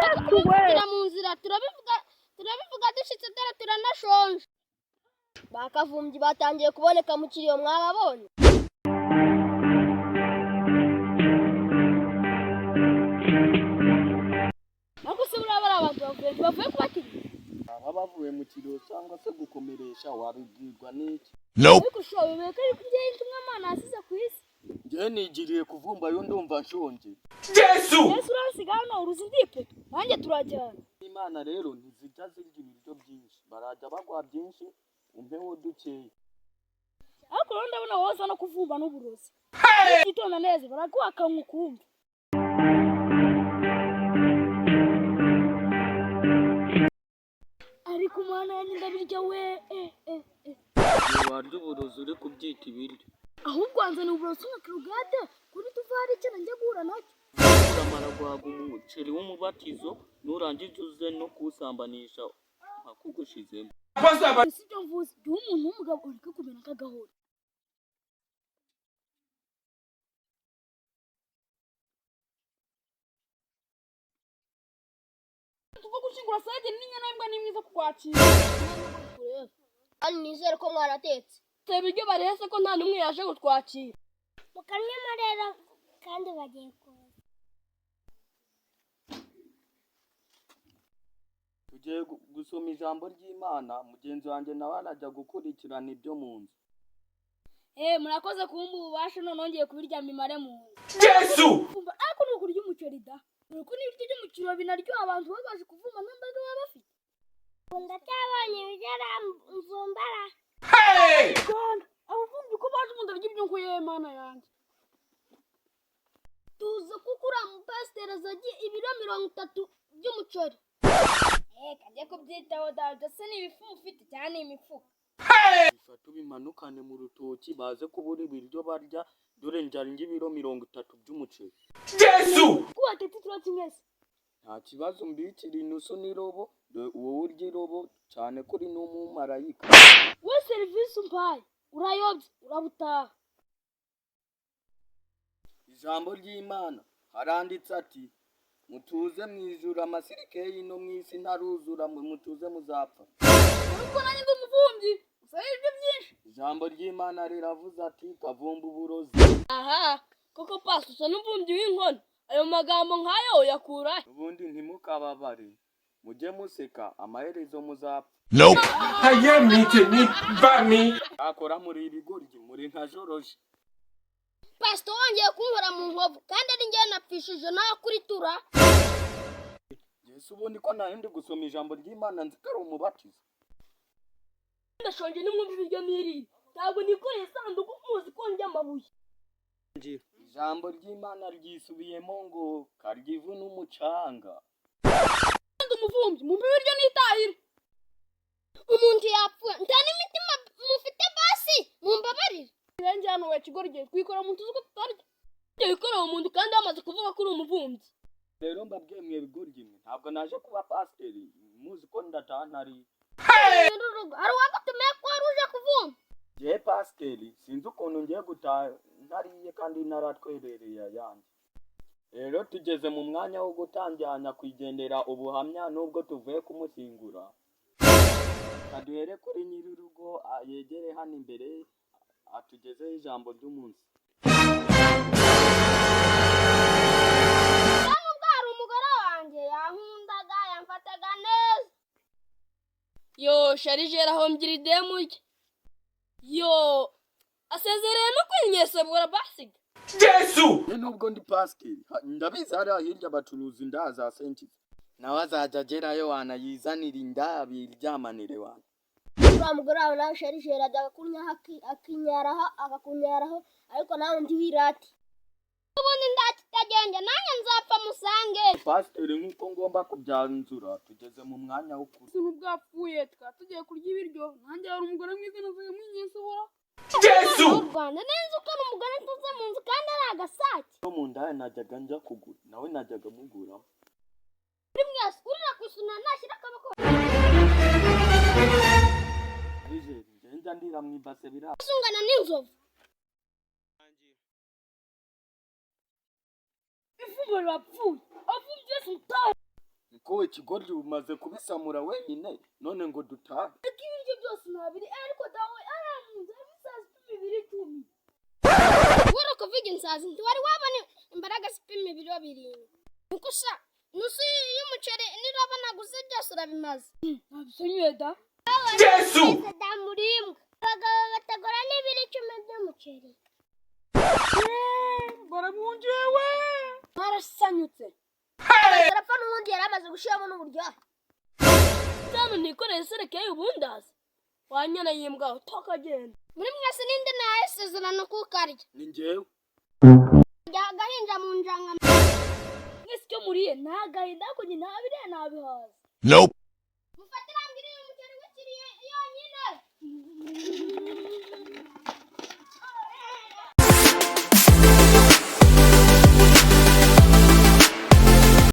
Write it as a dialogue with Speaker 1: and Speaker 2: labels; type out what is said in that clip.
Speaker 1: Mureke kubivugira mu nzira, turabivuga, turabivuga dushyitse, dore turanashonje.
Speaker 2: Bakavumbyi batangiye kuboneka mu kiriyo, mwababonye?
Speaker 1: Ariko se buriya bari abantu bavuye kubatiriza?
Speaker 3: Baba bavuye mu kiriyo cyangwa se gukomeresha, wabibwirwa n'iki?
Speaker 1: Ariko ushoboye ko ari kurya intumwa Imana yasize ku isi.
Speaker 3: Njyewe nigiriye kuvumba yo, ndumva nshonje.
Speaker 1: Yesu urasiga hano uruzi ndi ipoto, nanjye turajyana.
Speaker 3: Imana rero ntizijya zirya ibiryo byinshi, barajya bagwa byinshi, umpeho dukeya.
Speaker 1: Ariko rero ndabona woza no kuvumba n'uburozi, utitonda neza baraguha akanwa ukumva. Ariko umwana yanjye ndabirya we, eh eh eh.
Speaker 3: Warya uburozi uri kubyita ibiryo.
Speaker 1: Ahubwo wanzaniye uburozi nka kirugate kuri tuva hari icyo njya guhura nacyo.
Speaker 3: Uramara guhaga umuceri w'umubatizo, nurangiza uze no kuwusambanisha nkakugushizemo.
Speaker 1: Si ibyo mvuze, duhe umuntu w'umugabo ureke kumera nk'agahora. Tuva gushyingura sage n'inyana y'imbwa ni mwiza kukwakira.
Speaker 2: Kandi nizere ko mwaratetse.
Speaker 1: Reba ibyo barese ko nta n'umwe yaje kutwakira.
Speaker 4: Mukanyemo rero kandi bagiye kuza.
Speaker 3: Tugiye gusoma ijambo ry'Imana, mugenzi wanjye nawe arajya gukurikirana ibyo mu nzu.
Speaker 1: Eh, murakoze kumpa ububasha, none nongeye kubirya mimare mu nzu. Kumva ariko ni ukurya umuceri da. Dore ko n'ibiryo by'umuceri binaryoha, abantu baba baje kuvuma nta mbaraga baba bafite.
Speaker 4: Ndacyabonye ibiryo mvumbara.
Speaker 1: Rwanda, abavumbi ko baje umuntu arya ibyo nkuye, Mana yanjye.
Speaker 2: Tuzi kuko uriya mupasiteri azajya ibiro 30 by'umuceri.
Speaker 1: Eh, kajye kubyitaho da, se ni ibifu ufite cyane ni imifuka?
Speaker 3: Bifata ubimanukane mu rutoki, baze kubura ibiryo barya, dore njyana ibiro 30 by'umuceri.
Speaker 1: Ko watetse ikiro kimwe se?
Speaker 3: Nta kibazo, mbikira inusu n'irobo, dore wowe urya irobo cyane ko uri n'umumarayika.
Speaker 1: We serivisi umpaye urayobye, urabutaha.
Speaker 3: Ijambo ry'Imana haranditse ati: "Mutuze mu ijuru, amasirikeyi no mu isi ntaruzura, mutuze muzapfa."
Speaker 1: Ariko nanjye ndi umuvumbyi, usaba ibiryo byinshi.
Speaker 3: Ijambo ry'Imana riravuze ati: "Kavumba uburozi."
Speaker 1: Aha koko pasi usa n'umuvumbyi w'inkono, ayo magambo nk'ayo uyakura he?
Speaker 3: Ubundi ntimukababare, mujye museka, amaherezo muzapfa.
Speaker 5: Ayé mi tèmi bá mi.
Speaker 3: Akora muri ibigoryi, muri nka joroje.
Speaker 2: Pasito wongeye kunkora mu nkovu kandi ari njyewe napfishije nawe kuri tura.
Speaker 3: Yesu, ubundi ko nta ndi gusoma ijambo ry'Imana, nzi ko ari umubatizo.
Speaker 1: Ndashonje, nimwumva ibiryo niriye, ntabwo nikoreye isanduku muzi ko ndya amabuye.
Speaker 3: Ijambo ry'Imana ryisubiyemo ngo: "Karya ivu n'umucanga."
Speaker 1: Ndi umuvumbyi, mumpe ibiryo nitahire.
Speaker 2: Umuntu yapfuye nta n'imitima mufite, basi mumbabarire.
Speaker 1: Irenge hano we kigoryi, twikora mu tuzi ko tutarya. Ibyo wikoreye umuntu kandi wamaze kuvuga ko uri umuvumbyi.
Speaker 3: Rero mbabwiye mwe bigoryi mwe, ntabwo naje kuba pasiteri muzi ko ndataha ntari.
Speaker 2: Nyir'urugo, hari uwagutumiye ko wari uje kuvumba?
Speaker 3: Ngewe pasiteri sinzi ukuntu ngiye gutaha ntariye kandi naratwerereye ayanjye. Rero tugeze mu mwanya wo gutangira nyakwigendera ubuhamya nubwo tuvuye kumushyingura. Kaduhere kuri nyir'urugo, yegere hano imbere atugezeho ijambo ry'umunsi.
Speaker 2: Nubwo hari umugore wanjye yankundaga, yamfataga neza.
Speaker 1: Yo, sharijeri ahombye idemu rye. Yo, asezereye no kwinyesebura basiga.
Speaker 3: Ye, nubwo ndi pasiteri, ndabizi hariya hirya bacuruza inda za senkizi, nawe azajya agerayo wanayizanira inda biryamanire wana.
Speaker 2: Uriya mugore wawe nawe sharijeri ajyaga kunyaho akinyaraho akakunyaraho, ariko nawe ntiwirate. Ubundi ndakitagenda nanjye nzapfa musange.
Speaker 3: Pasiteri, nk'uko ngomba kubyanzura, tugeze mu mwanya wo kurya.
Speaker 1: Ubwo bwapfuye tukaba tugiye kurya ibiryo, nanjye hari umugore mwiza nazaga mwinyesebura.
Speaker 2: Mu Rwanda neza uko ari umugore ntunze mu nzu kandi ari agasake.
Speaker 3: No mu ndaya najyaga njya kugura, nawe najyaga muguramo.
Speaker 2: Mwese urira ku isuna nashyira akaboko.
Speaker 3: Nijeri njye njya ndira mu ibase bira.
Speaker 2: Usungana n'inzovu.
Speaker 1: Ivumbura rirapfuye, abavumbyi bose mutahe.
Speaker 3: Niko. Ko ikigoryi umaze kubisamura wenyine, none ngo dutahe.
Speaker 1: Ariko ibiryo byose ntabiri, ariko dawe aramunze ibisazi ipima ibiro 10.
Speaker 2: Wari kuvuga insazi, ntiwari wabona imbaraga zipima ibiro 7. Nuko sha nusu y'umuceri n'irobo naguze byose urabimaze.
Speaker 1: Nabisonyuye da.
Speaker 5: Jésù!
Speaker 4: Damurimwe abagabo batagura n'ibiro 10 by'umuceri.
Speaker 3: Barabungewe.
Speaker 1: Mwarasanyutse.
Speaker 2: Arapfa n'ubundi yari amaze gushyiramo n'uburyohe.
Speaker 1: Hano nikoreye iserekeye ubundazi wanyana yimbwa utakagenda.
Speaker 2: Muri mwese ninde nahaye isezerano kuko arya?
Speaker 3: Ni njyewe.
Speaker 2: Jya agahinja mu njanga.
Speaker 1: Mwese icyo muriye ni agahinda, ariko njye ntabiriye, nabihaza.
Speaker 5: Nope.
Speaker 2: Mufatira mbwira uyu muceri w'ikiriyo yonyine.